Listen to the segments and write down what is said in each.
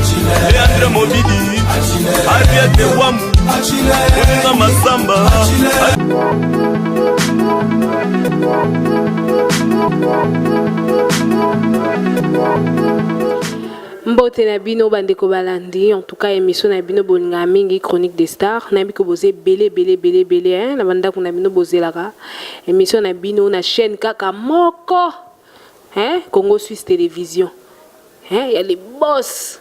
Leandre Mobidi, Ariete Wamu, Moninga Masamba. Mbote na bino bandeko balandi, en tout cas émission na bino bolingaka mingi, Chronique des Stars. Nayebi ko boza ebele ebele ebele ebele, hein, na bandako na bino bozelaka émission na bino na chaîne kaka moko, hein, Congo Suisse Télévision, hein, ya les boss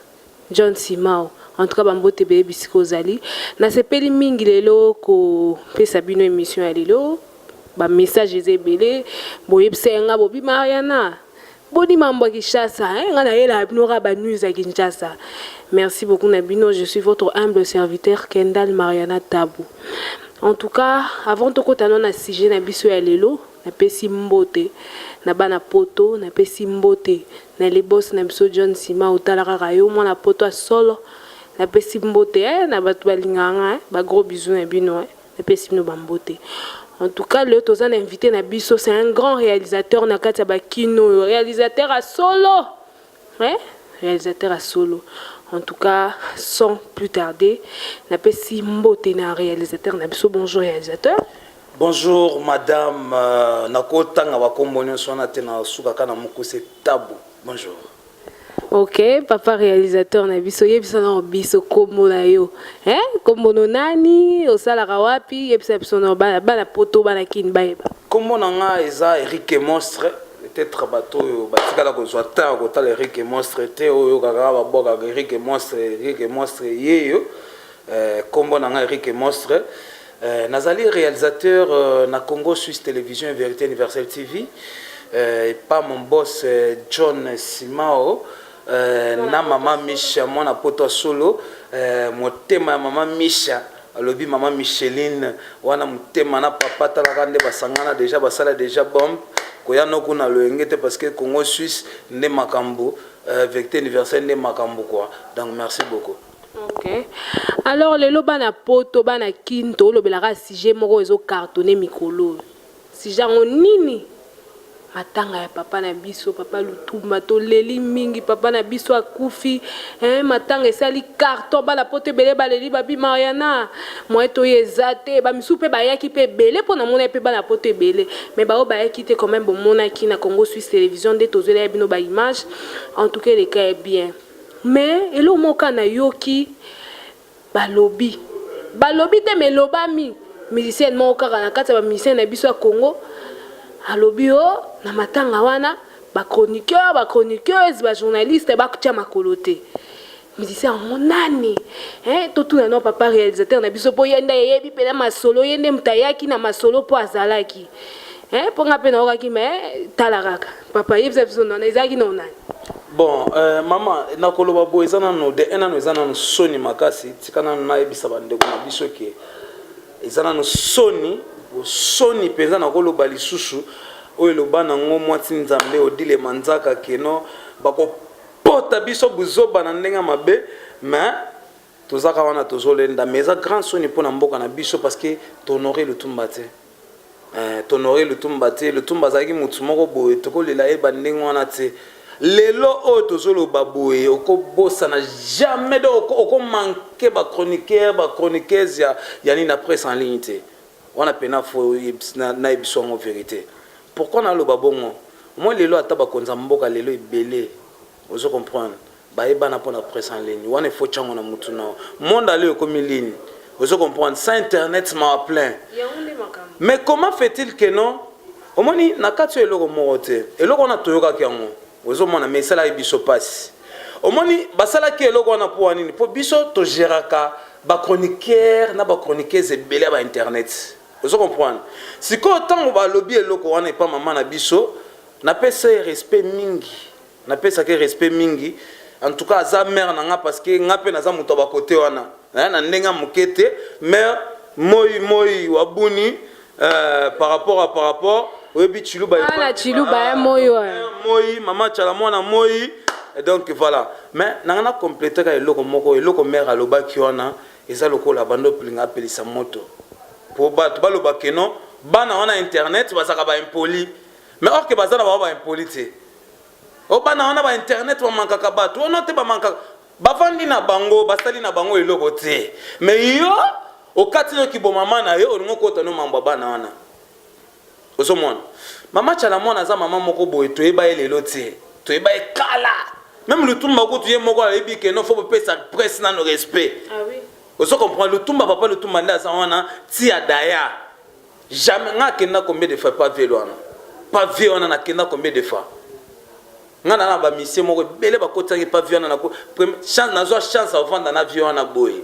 John Simao. En tout cas bambote ebele bisika ozali. Nasepeli mingi lelo kopesa bino émission ya lelo. Bamessage eza ebele, boyebisa ye nga bobi Mariana boni mambo ya Kinshasa, hein? Nga nayelaka bino kaka banews ya Kinshasa. Merci beaucoup na bino. Je suis votre humble serviteur Kendall Mariana Tabu. En tout cas, avant tokota no na sujet na biso ya lelo, napesi mbote na bana poto, napesi mbote na le boss na biso John Sima, otala kaka yo mwana poto ya solo. Napesi mbote, eh, na bato balingaka nga, eh, ba gros bisous na bino, eh. Napesi bino bambote. En tout cas lelo toza na invité na biso, c'est un grand réalisateur na kati ya bakino oyo, réalisateur ya solo, eh? Réalisateur ya solo. En tout cas, sans plus tarder, napesi mbote na réalisateur na biso. Bonjour réalisateur. Bonjour madame, nakotanga bakombo nyonso wana te, na sukaka na mokuse Tabu. Bonjour. Ok, papa réalisateur na biso, yebisa na biso kombo na yo, hein? Kombo no nani, osalaka wapi? Yebisa biso na bana, bana poto, bana kini bayeba. Kombo na nga eza Eric Monstre. Peut-être bato oyo batikala kozwa temps ya kotala Eric Monstre te, oyo kaka babwakaka Eric Monstre, Eric Monstre yeyo. Kombo na nga Eric Monstre. Nazali réalisateur na Congo Suisse Télévision et Vérité Universelle TV, epa mon boss John Simao na mama Misha, mwana poto ya solo, motema ya mama Misha. Alobi mama Micheline wana motema na papa, talaka nde basangana déjà, basala déjà bombe koya no kuna loyenge te, parce que Congo Suisse nde makambo, Vérité Universelle nde makambo quoi. Donc merci beaucoup. Ok, alors lelo bana poto, bana kini, tolobelaka sujet moko ezocartonner mikolo oyo. Sujet yango nini? Matanga ya papa na biso, papa Lutumba. Toleli mingi, papa na biso akufi, hein, matanga esali carton. Bana poto ebele baleli, babi Mariana moye toyo eza te. Bamisusu mpe bayaki mpe ebele mpo namona mpe bana poto ebele, mais bao bayaki te quand même. Bomonaki na Congo Suisse Télévision nde tozwela ya bino baimage. En tout cas eleka ya bien, mais eloko moko kaka nayoki, balobi, balobi te, mais elobami, musicien moko kaka na kati ya bamusicien na biso ya Congo alobi o na matanga wana bachroniqueur, bachroniqueuse, bajournaliste batia makolo te. Musicien yango nani, hein? Totuna no papa réalisateur na biso mpo ye nde ayebi mpena masolo, ye nde moto ayaki na masolo mpo azalaki, hein? Mpo nga mpe naokaki, mais tala kaka papa, yebisa biso nana ezalaki no nani. Bon, mama, nakoloba boye, eza nano de un, nano eza nano soni makasi. Tika nano nayebisa bandeko na biso ke eza nano soni, soni mpenza. Nakoloba lisusu oyo eloba nango mwasi Nzambe Odile Manzaka keno bakopota biso buzoba na ndenge ya mabe, mais tozaka wana, tozolenda. Mais eza grand soni mpona mboka na biso, parce que tohonorer Lutumba te. Tohonorer Lutumba te. Lutumba azalaki motu moko boye, tokolela yeba ndenge wana te. Lelo oyo tozoloba boye, okobosana jamais, donc okomanquer bachroniqueur, bachroniqueuse ya nini na presse en ligne te. Wana mpena fo nayebi biso yango vérité. Pourquoi naloba bongo? Moi lelo ata bakonzi ya mboka lelo ebele, ozo comprendre, bayebana mpona presse en ligne wana. Efo tyango na mutu na monde ale ekomi ligne, ozo comprendre, sans internet mawa plein. Mais comment fait-il que non, omoni na kati oyo eloko moko te, eloko wana toyokaki yango, ozomona, mais esalaki biso mpasi. Omoni basalaki eloko wana mpo wa nini? Mpo biso togéraka bachroniqueur na bachroniqueuse ebele ya bainternet, ozo comprendre. Sikoyo ntango balobi eloko wana epa mama na biso, napesa ye respect mingi, napesaki respect mingi. En tout cas aza mare na nga, parce que nga mpe naza moto ya bakote wana na ndenge ya moke te. Mare moi moi wabuni, par rapport oyebi Chiluba. Ana Chiluba ya moi. Moi mama Tshala mwana moi. Donc voilà, mais nanga na compléter ka eloko moko, eloko mare alobaki wana eza lokola bando opelinga apelisa moto po bato baloba keno bana wana internet bazalaka baimpolis, mais or ke baza na bango baimpolis te. O bana wana bainternet bamankaka bato wana te, bamankaka. Bavandi na bango, basali na bango eloko te, mais yo okati no kibomama na yo, olingi okota no mambo ya bana wana. Ozomona, mama Tshala Mwana aza mama moko boye, toyeba ye lelo te, toyeba ye kala. Même Lutumba kutu, ye moko ayebi ke non, faut bopesa presse nano respect. Ah oui. Ozo comprendre? Lutumba, papa Lutumba nde aza wana tia daya. Jamais nga akenda combien de fois pa velo wana, pa vie wana, nakenda combien de fois? Nga na bamisie moko ebele bakotisaki pa vie wana. Chance, nazwa chance avanda na vie wana boye.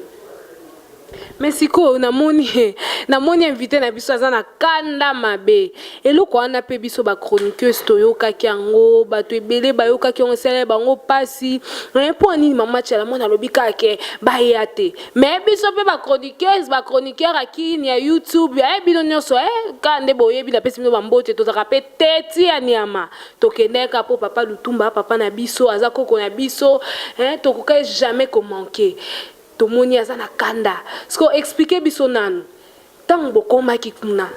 Mais sikoyo namoni invité na biso aza na kanda mabe. Eloko wana mpe biso bachroniqueuse toyokaki yango, bato ebele bayokaki yango, esala bango mpasi. Mpo nini mama Tshala Mwana alobi kaka ke baya te? Mais biso mpe bachroniqueuse, bachroniqueur akini ya YouTube, bino nyonso kaka nde boyebi, napesi bino bambote. Tozalaka mpe teti ya nyama, tokendeka mpo papa Lutumba, papa na biso, aza koko na biso, tokoka jamais komanquer. Tomoni aza na kanda. Siko explique biso nanu, ntango bokomaki kuna,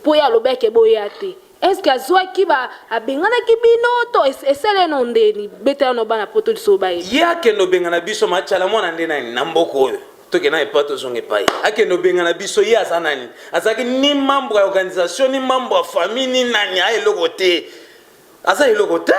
mpo ye alobaki boya te, est-ce azwaki abenganaki bino to esaleno ndeni? Betela no bana poto liso bayebi. Ye akende obengana biso? Matshala Mwana nde nani na mboka oyo? Tokenda epai, tozonga epai, akende obengana biso. Ye aza nani? Azalaki ni membre ya organisation, ni membre ya famille, ni nani, aya eloko te, aza eloko te.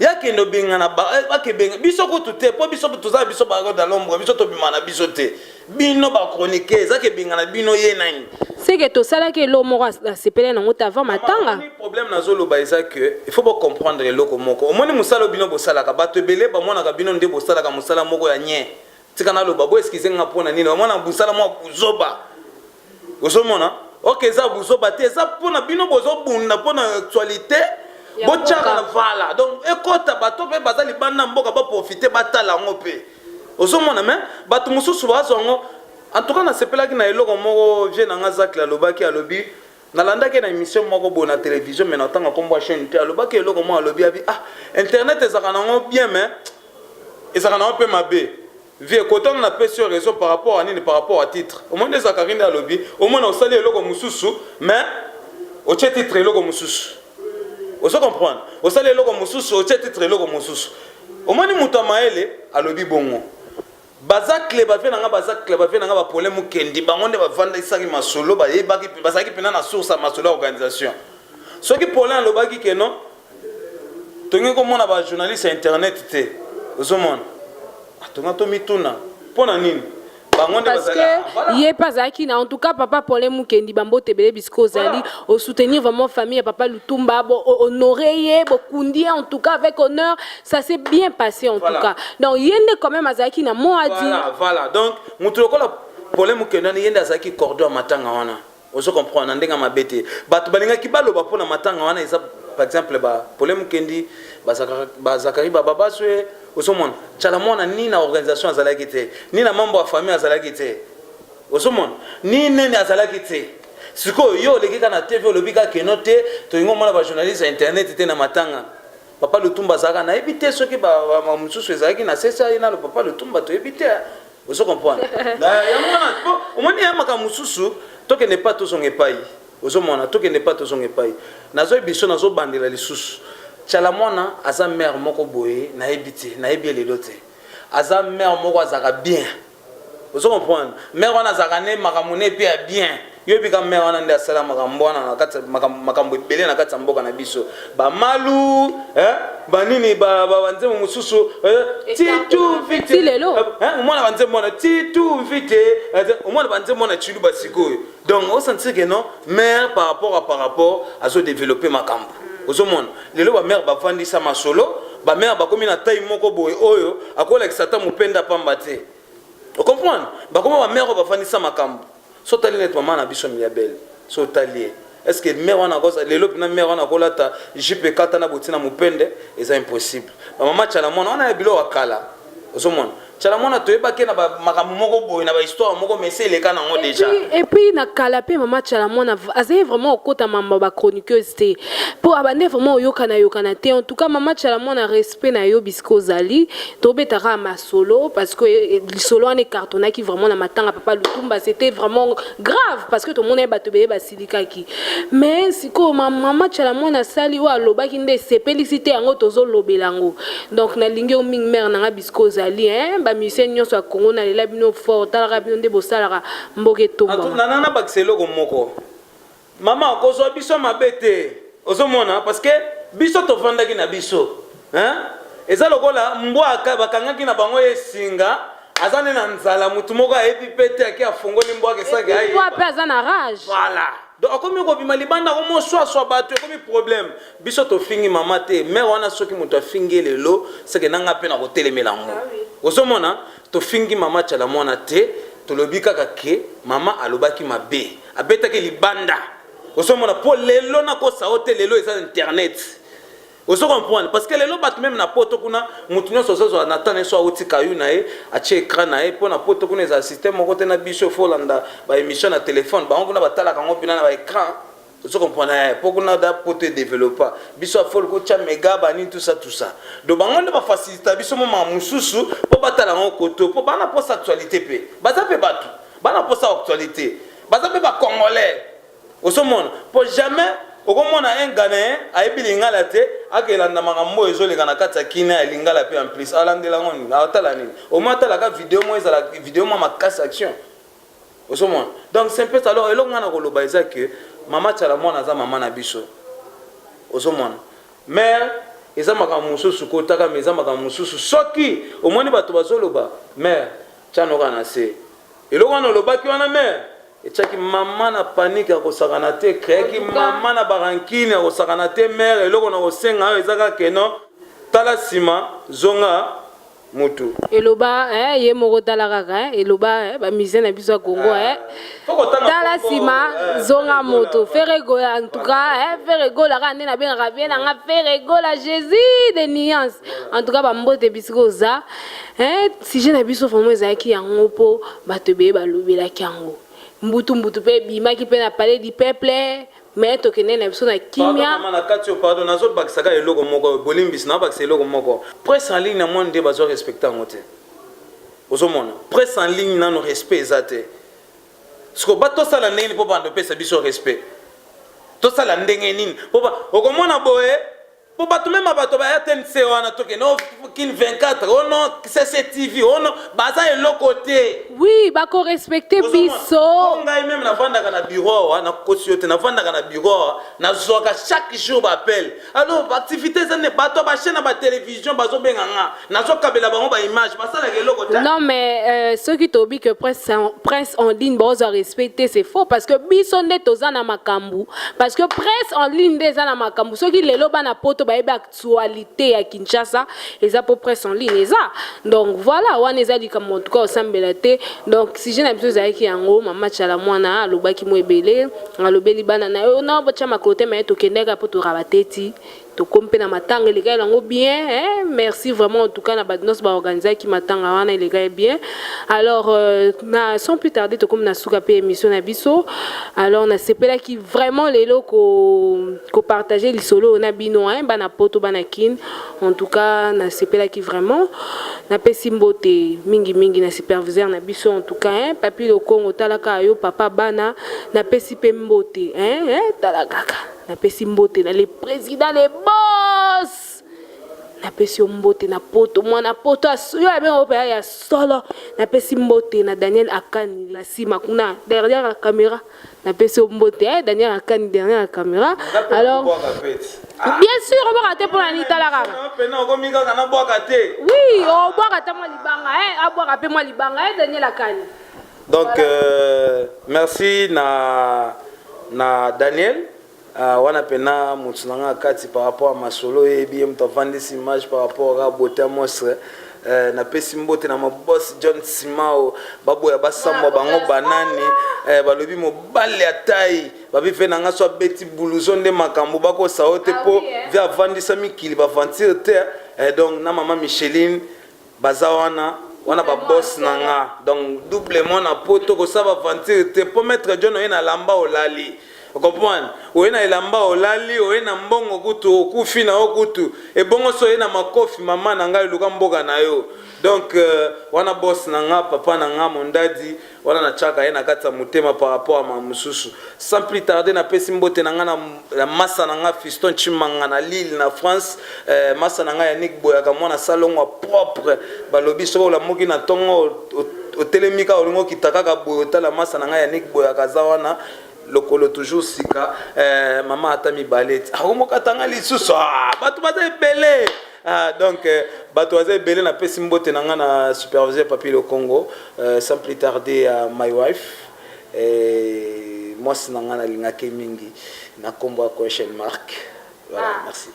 Ye akende obengana, akebenga biso kutu te, mpo biso toza biso bako dans l'ombre, biso tobima na biso te. Bino bachroniqueur, ezaki ebengana bino, ye nani? Seke tosalaki eloko moko asepele nango te avant matanga. Problème nazoloba eza que il faut bocomprendre eloko moko. Omoni mosala oyo bino bosalaka, bato ebele bamonaka bino nde bosalaka mosala moko ya nye. Tika naloba bo, excuse nga, mpona nini bamona mosala moko buzoba? Ozomona, ok, eza buzoba te, eza mpona bino bozobunda mpona actualité botiaka na vala. Donc ekota bato mpe baza libanda mboka, baprofite, batala yango mpe. Ozomona, mais bato mosusu bazwa yango. En tout cas, nasepelaki na eloko moko vie na nga Zakle alobaki. Alobi, nalandaki na émission moko boye na télévision, mais natanga nkombo ya chaîne te. Alobaki eloko moko, alobi abi: "Ah, internet ezalaka nango bien, mais ezalaka nango mpe mabe." Vie kotana, napesi yo raison par rapport à nini? Par rapport à titre. Omoni, ezalaka nde alobi, omona osali eloko mosusu, mais otie titre eloko mosusu. Ozo comprendre? Osali eloko mosusu, otie titre eloko mosusu. Omoni, moto ya mayele alobi bongo. Baza clé, bavie na nga, baza clé, bavie na nga baproblème. Mokendi bango nde bavandisaki masolo, bayebaki, bazalaki mpena na source ya masolo ya organisation. Soki Paulin alobaki ke non, tongi komona bajournaliste ya internet te, ozomona, tonga tomituna mpo na nini bango nde. Parce que ye mpe azalaki na, en tout cas, papa Paulin Mukendi, bambote ebele bisika ozali. Osoutenir vraiment famille ya papa Lutumba, honoré ye, bokundi ye en tout cas avec honneur, ça s'est bien passé en tout cas. Donc ye nde quand même azalaki na mot à dire. Voilà, donc moto lokola Paulin Mukendi wana, ye nde azalaki cordon ya matanga wana. Ozo comprendre? Na ndenge mabe te, bato balingaki baloba mpo na matanga wana eza par exemple ba Paulin Mukendi, Bazakari, bababaswe. Ozomona, Tshala Mwana ni na organisation azalaki te, ni na membre ya famille azalaki te. Ozomona, ni nini azalaki te. Sikoyo yo oleki kaka na TV, olobi kaka keno te, tolingi omona bajournaliste ya internet te na matanga. Papa Lutumba azalaka, nayebi te soki mosusu ezalaki na sesa ye nano papa Lutumba, toyebi te. Ozo comprendre? Yango wana omoni ya makambo mosusu, tokende pa, tozonga epai. Ozomona, tokende pa, tozonga epai. Nazoyebi biso, nazobandela lisusu, Tshala Mwana aza mare moko boye, nayebi te, nayebi ye lelo te. Aza mare moko azalaka bien. Ozo comprendre? Mare wana azalaka ne makambo ne epe ya bien. Yoyebi ka mare wana nde asala makambo wana na kati, makambo ebele na kati ya mboka na biso, bamalu, banini, banzembo mosusu, titu mfite. Omwana banzembo wana, titu mfite, omwana banzembo wana chiluba. Sikoyo donc osentir que non, mare par rapport azodéveloppe makambo. Ozomona, lelo bamare bavandisa masolo, bamare bakomi na taille moko boye oyo akolakisa ata mopenda pamba te. Ocomprendre? Bakoma bamare oyo bavandisa makambo. So otali neti mama na biso Miabele, so otali ye, est ce que mare wana lelo mpena mare wana akolata jupe ekata na botina mopende? Eza impossible. Bamama Tshala Mwana wana ya biloko ya kala. Ozomona, Tshala Mwana toyebaki ye na ba makambo moko boye, na ba histoire moko, mais esi eleka nango dejà. Et puis na kala pe mama Tshala Mwana azali vraiment kokota mambo ya ba chroniqueuse te po abandaki vraiment koyokana yokana te. En tout cas mama Tshala Mwana, respect na yo bisika ozali. Tobeta kaka masolo parce que lisolo wana ecartonnaki vraiment na matanga papa Lutumba, c'était vraiment grave parce que tomonaki bato ebele basilikaki. Mais sikoyo mama Tshala Mwana asali oyo alobaki nde esepelisi te, yango tozolobela yango. Donc nalingi yo mingi, mare nanga, bisika ozali, hein. Bamusicien nyonso ya Congo, nalela bino fort. Talaka bino nde bosalaka mboka etombama. Nana, nabakisa eloko moko. Mama, kozwa biso mabe te, ozomona, parce que biso tovandaki na biso, hein? Eza lokola mbwa bakangaki na bango ye singa, aza nde na nzala, motu moko ayebi mpe te, ake afongoli mbwa akesaki. Mbwa mpe aza na rage. Voilà, donc akomi kobima libanda, akomoswaswa bato, ekomi problème. Biso tofingi mama te, mare wana. Soki moto afingi ye lelo, seke nanga mpe na kotelemela yango. Ozomona, tofingi mama Tshala Mwana te, tolobi kaka ke mama alobaki mabe, abetaki libanda. Ozomona, mpo lelo nakosa yo te, lelo eza internet, ozo comprendre, parce que lelo bato même na poto kuna, motu nyonso ozozwa na temps nyonso, auti kayu na ye, atie écran na ye, mpo na poto kuna ezala système moko te na biso. Fo olanda baémission na téléphone, bango kuna batalaka yango mpena na baécran, ozo comprendre, mpo kuna da poto edéveloppa. Biso afoli kotya méga banini, tout ça, tout ça. Donc bango nde bafacilita biso moma mosusu mpo batala yango koto, mpo bana mposa actualité mpe baza mpe bato bana mposa actualité, baza mpe bacongolais. Ozomona, mpo jamais okomona un Ghanéen ayebi lingala te akelanda makambo oyo ezoleka na kati ya kina ya lingala mpe. En plus alandela yango nini? Atala nini? Omoi atalaka video moko, ezala video mwa makasi, action, ozomona. Donc c'est un peu ça. Alors eloko ngai na koloba eza ke mama Tshala Mwana aza mama na biso, ozomona. Mare, eza makambo mosusu kotaka, me eza makambo mosusu. Soki omoni bato bazoloba, mare, tianoka na se eloko wana olobaki wana, mare, etiaki mama na panique ya kosakana te, créaki mama na barankine ya kosakana te. Mare, eloko na kosenga oyo eza kaka keno tala nsima, zonga mutu. Eloba ye moko, tala kaka, eloba bamusicien na biso ya Congo, tala nsima, zonga moto. Ferre Gola, en tout cas, Ferre Gola kaka nde nabengaka bien nanga Ferre Gola, Jésus de nuance. En tout cas bambote bisika oza. Sujet na biso vraiment ezalaki yango mpo bato ebele balobelaki yango, mbutu mbutu mpe ebimaki mpe na Palais du Peuple, mais tokende na biso na kimia. Na kati oyo, pardon, nazobakisaka eloko moko, bolimbisi, nazobakisa eloko moko. Presse en ligne na mwa nde bazwa respecte yango te. Ozomona, presse en ligne nano respect eza te. Siko batosala ndenge nini mpo bando opesa biso respect? Tosala ndenge nini mpo okomona boye, mpo bato mema bato ba RTNC wana, tokende Kin 24, oh non, CCTV, oh non, baza eloko te. Oui, bakorespecte biso. Ngai meme navandaka na bureau awa, nakosi yo te, navandaka na bureau awa, nazwaka chaque jour baappel. Alors baactivité eza nde bato ya bachaîne ya batélévision bazobenga nga, nazokabela bango baimage, basalaka eloko te. Non mais soki tobi que presse en ligne bazwa respect te, c'est faux, parce que biso nde toza na makambo, parce que presse en ligne nde eza na makambo. Soki lelo bana poto bayebi actualité ya Kinshasa, eza po presse en ligne eza. Donc voilà, wana eza likambo en tout cas osambela te. Donc sujet na biso ezalaki yango. Mama Tshala Mwana alobaki mo ebele, alobeli bana na yo na botya makolo te, maye tokendeka mpo toraba te ti tokomi mpe na matanga, elekaki yango bien, hein? Merci vraiment en tout cas na bato nyonso baorganizaki matanga wana, elekaki bien. Alors na sans plus tarder, tokomi na suka mpe émission na biso. Alors nasepelaki vraiment lelo kopartage lisolo oyo na bino, hein? Bana poto, bana Kin, en tout cas nasepelaki vraiment. Napesi mbote mingimingi na superviseur na biso, en tout cas, hein? Papi Lokongo, talaka yo papa bana. Napesi mpe mbote, hein? Hein? Tala kaka, napesi mbote na le président, le boss, napesi yo mbote na poto, mwana poto yo abenga mpe ya solo. Napesi mbote na Daniel Akani na nsima kuna derrière la caméra, napesi yo mbote, eh, Daniel Akani derrière la caméra. Alors bien sûr obwaka te mpona nini? Tala kaka. Okomi kaka nabwaka te. Oui, obwaka ta mwa libanga, eh, abwaka mpe mwa libanga, eh, Daniel Akani. Donc voilà. Merci na Daniel wana mpena motu na nga kati par rapport à masolo oyebi ye, moto avandisi image par rapport à beauté ya monstre. Napesi mbote na maboss John Simao, baboya basambwa bango banani, balobi mobali ya tai babi ve na nga so abeti buluzo nde makambo bakosa yo te, mpo ve avandisa mikili baventure te. Donc na mama Micheline baza wana. Wana ba boss na nga. Donc doublement na poto kosala ba aventure te po maître John oye na lamba olali. Comprendre? Oye na elamba olali, oye na mbongo kutu okufi na yo kutu. Ebongo so oye na makofi mama na ngai luka mboka na yo. Donc euh, wana boss na nga, papa na nga, mon daddy, wana na chaka ye na kati ya motema par rapport à ma mususu. Sans plus tarder na pesi mbote na nga na, na massa na nga Fiston Chimanga na Lille na France, euh, massa na nga Yannick Boyaka mwana salongo propre. Balobi soki olamuki na tongo otelemi kaka olingi okita kaka boye otala massa na nga Yannick Boyaka aza wana lokolo toujours sika eh, mama ata mibale ti akomokata nga lisusu ah, bato baza ebele ah, donc eh, bato baza ebele napesi mbote na nga na superviseur papi lokongo euh, sans plus tarder à my wife eh, mwasi na nga nalingaki mingi na nkombo ya question mark. Voilà, ah, merci.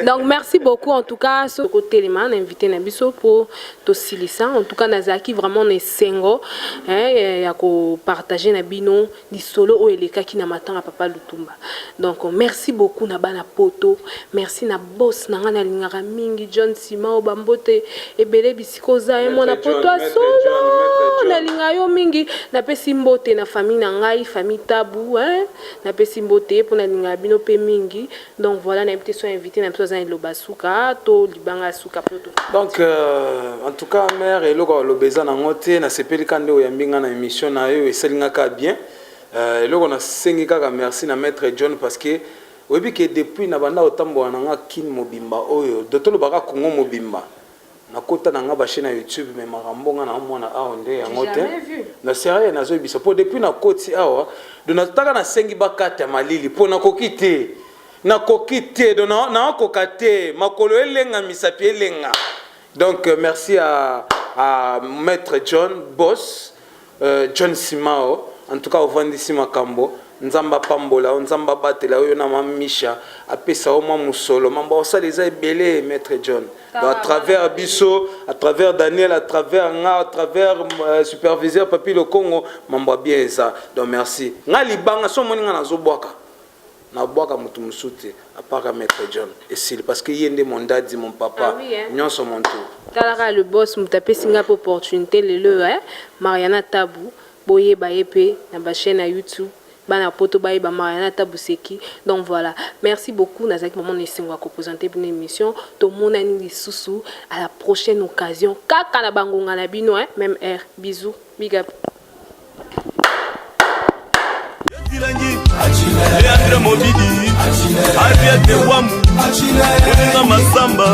Donc merci beaucoup en tout cas ce kotelema na invité na biso po tosilisa. En tout cas nazalaki vraiment na esengo hein, ya ko partager na bino lisolo oyo elekaki na matanga papa Lutumba. Donc merci beaucoup na bana poto, merci na boss na nga nalingaka mingi John Simao bambote ebele bisika oza ye mwana poto solo nalinga yo mingi. Napesi mbote na famille na ngai, famille Tabu hein. Napesi mbote mpo nalingaka bino mpe mingi. Donc voilà, nayebi te so invité na biso aza na liloba suka to libanga ya suka mpo to. Donc en tout cas mère, eloko ya koloba eza nango te. Nasepeli kaka nde oyambi nga na émission na yo, esali nga kaka bien. Eloko nasengi kaka merci na maître John parce que oyebi ke depuis na banda kotambola na nga Kin mobimba oyo, do tolobaka Congo mobimba, nakota na nga ba chaîne ya YouTube, mais makambo nga na mwana awa nde yango te. Na sérieux nazoyebisa po depuis nakoti awa, do nataka nasengi bakata malili po nakoki te, nakoki te, do naokoka te, makolo elenga, misapi elenga. Donc merci à maître John Boss, John Simao, en tout cas ovandisi makambo. Nzambe apambola yo, Nzambe abatela yo na mamisha, apesa yo mwa mosolo, mambo osala eza ebele maître John. Donc, à travers biso, à travers Daniel, à travers nga, à travers superviseur Papi Lokongo, mambo bien eza. Donc merci. Nga libanga so moni nga nazobwaka. Nabwaka motu mosusu te à part maître John esili parce que ye nde mon daddy, mon papa. Ah oui, hein? Nyonso mon tout. Talaka le boss moto apesi nga mpe opportunité lelo, eh? Mariana Tabu, boyeba ye mpe na bachaîne ya YouTube, bana poto bayeba Mariana Tabu seki. Donc voilà, merci beaucoup. Nazalaki mama na esengo ya kopresente bino émission. Tomonani lisusu à la prochaine occasion kaka na bangonga na bino, hein? Même heure. Bisous, big up. Leandre Mobidi, Ariete Wamu, Moninga Masamba.